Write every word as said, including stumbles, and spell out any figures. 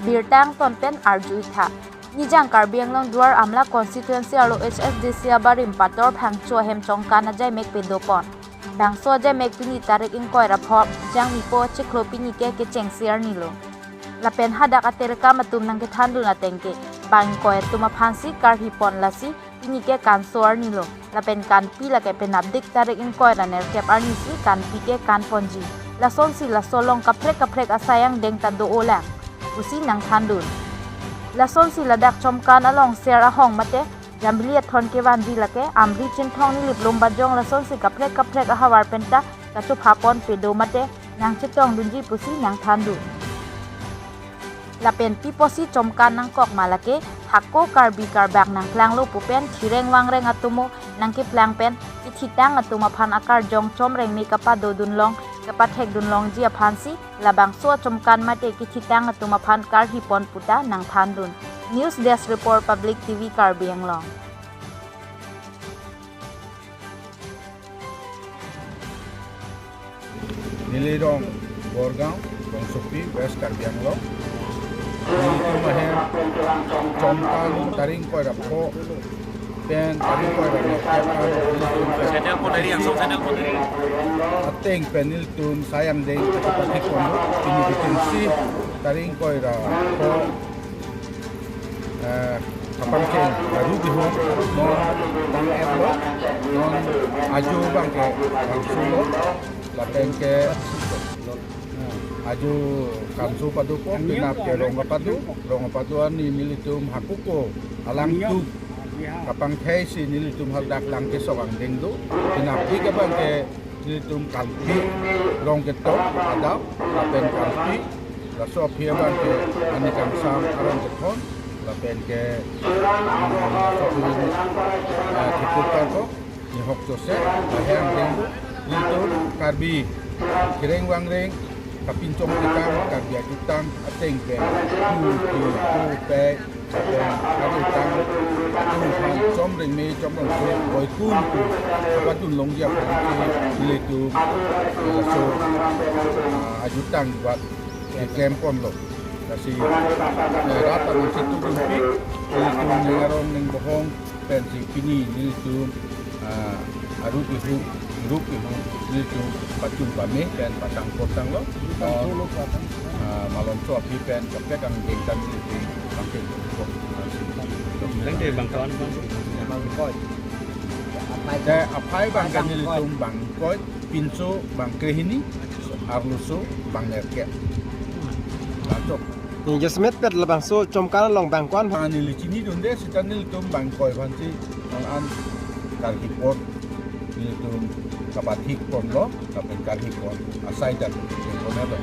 birta angton pen arju-i tha. Nijang Karbi Anglong Duar Amla constituency arlo H S D C abarim Pator Phangcho ahem chomkan ajaimek pedopon. Bangso ajaimek pini tarik ingkoi ra pho Jangmipo chiklo pini ke kechengsi arnilo. Lapen hadak aterekam atum nangkethandun ateng ke bang ingkoi atum aphansi karhipon, lasi pini ke kanso arnilo. Lapen kanpi lake penapdik tarik ingkoi ra nerkep arnisi kanpi ke kanponji. Lasonsi laso along kaprek kaprek asai angdeng ta do-olang pusi nangthandun. Lasonsi ladak chomkan along ser ahong mate jambili athon kevanji lake Amri Chinthong, Nilip Lumbajong, lasonsi kaprek kaprek ahavar penta kachophapon pedo mate nangchetongdunji pusi nangthandun. Lapen pi apotsi chomkan nangkok ma lake, hako Karbi Karbak nangklanglo pu pen thireng vangreng atomo nangkeplang pen kethitang atum aphan akarjong chomreng me kapadodun long, kapathekdun longji aphansi labangso achomkan mate kethitang atum aphan karhipon puta nangthandun. News Desk Report, Public T V Karbi Anglong. Nilirong Borgaon, Bongsopi, West Karbi Anglong. Nelitum ahem chomkan tarik ingkoi ra pho pen tarik ingkoi ra nerkep an nelitum channel ko dari yang so channel ko dari. Ateng pen nelitum asai angdeng kapathekpon do. Pini bitin si tarik ingkoi ra pho, eh, kapangcheng Aru Bihu, non tang-et lo, non ajo abang ke bangso lo, lapen ke, eh, ajo kanso pado ko, penap ke rong kapado, rong kapado arni nelitum hako ko alangtum kapangthei si nelitum hadak lang kesok angdeng do, penapdik abang ke nelitum kanpi, rong ketok adap, lapen kanpi, laso aphi abang ke ani kangsam arong kethon, lapen ke, mm, laso aphi, eh, thepuk tangkok, nihok jose, lahei angdeng do, nelitum Karbi, kereng vangreng, kapinchong tikang, Karbi ajutang ateng pen, tu, tu, tu, pe, lapen ajutang atum aphan chomreng me chomreng se boikun pu padun longji aphan si nelitum laso, ah, ajutang vat keklempon lo. Lasi, eh, rat ansi tudunpik, nelitum ning arong ning bohong pensi pini nelitum, ah, Aru Bihu, Aru Bihu, nelitum pachun pame pen patang potang lo. Oh, ah, malomso aphi pen kaprek angdeng ta nelitum bangke. Bangke bang kawan bang. Bang ingkoi. Te aphai bang ke nelitum bang ingkoi, pinso bang krehini, arloso bang nerkep. Bangso. Ni jasemet pet labangso chomkan along bang ko-an? Bang neli chinidunde, seta nelitum bang ingkoi aphansi, bang an karhipon, nelitum kapathekpon lo, lapen karhipon asai dan, ingkoi na lo.